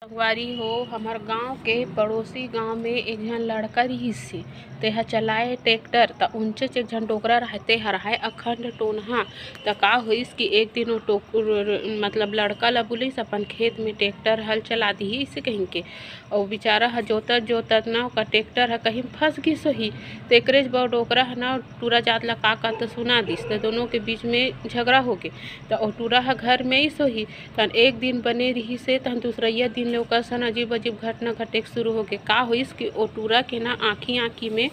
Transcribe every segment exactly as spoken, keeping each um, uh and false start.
संगवारी हो, हमर गांव के पड़ोसी गांव में एक झन लड़का रिहिस हे, तेहा चलाए ट्रैक्टर। त उंचेच एक झन डोकरा रहय, तेहा रहय अखंड टोनहा। त का होइस कि एक दिन वो टोक-, मतलब लड़का ला बुलिस अपन खेत में ट्रैक्टर हल चला दिही, इसे कहिन के। अउ बेचारा ह जोतत जोतत ना ओकर ट्रैक्टर ह कहीं फंस गिस होही। त एकरेच बर डोकरा ह ना टूरा जात ला का का त सुना दिस, त दोनों के बीच में झगड़ा होगे। त ओ टूरा ह घर में ही सोही। तहन एक दिन बने रिहिस हे, तहन दूसरइया दिन ले ओकर सन अजीब अजीब घटना घटे के शुरू होगे। का होइस कि ओ टूरा के ना आँखी आँखी में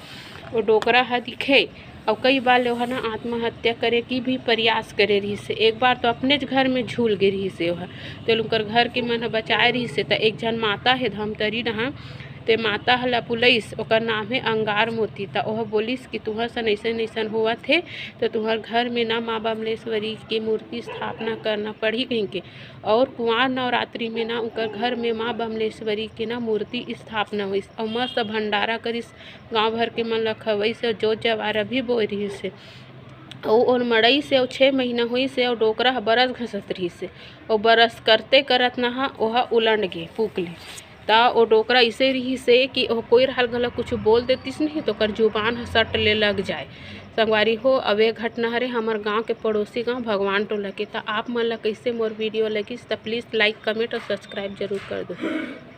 ओ डोकरा ह दिखे, अउ कई बार ले ओहा ना आत्महत्या करे की भी प्रयास करे रिहिस हे। एक बार तो अपनेच घर में झूल गे रिहिस हे ओहा, तेला उंकर घर के मन ह बचाए रिहिस हे। त एक झन माता हे धमतरी डहा, ते माता ह ला बुलइस, ओकर नाम हे अंगार मोती। त ओह बोलिस कि तुंहर सन अइसन अइसन होवत हे, त तुंहर घर में ना माँ बमलेश्वरी के मूर्ति स्थापना करना पड़ही कहिके। अउ कुंवार नवरात्रि में ना उंकर घर में माँ बमलेश्वरी के ना मूर्ति स्थापना होइस, अउ मस्त भंडारा करिस, गांव भर के मन ला खवइस, अउ जोत जवारा भी बोए रिहिस हे। अउ ओन मड़ई से अउ छः महीना होइस हे, अउ डोकरा ह बरस घसत रिहिस हे, अउ बरस करते करत ना ह ओह उलंड गे पूक ले। त ओ डोकरा अइसे रिहिस हे कि ओह कोई रहल घलो कुछ बोल देतिस नहीं, त ओकर जुबान ह सट ले लग जाए। संगवारी हो, अब ये घटना हरे हमर गांव के पड़ोसी गांव भगवान टोला के। त आप मन ला कइसे मोर वीडियो लगिस, त please like, comment अउ subscribe जरूर कर दो।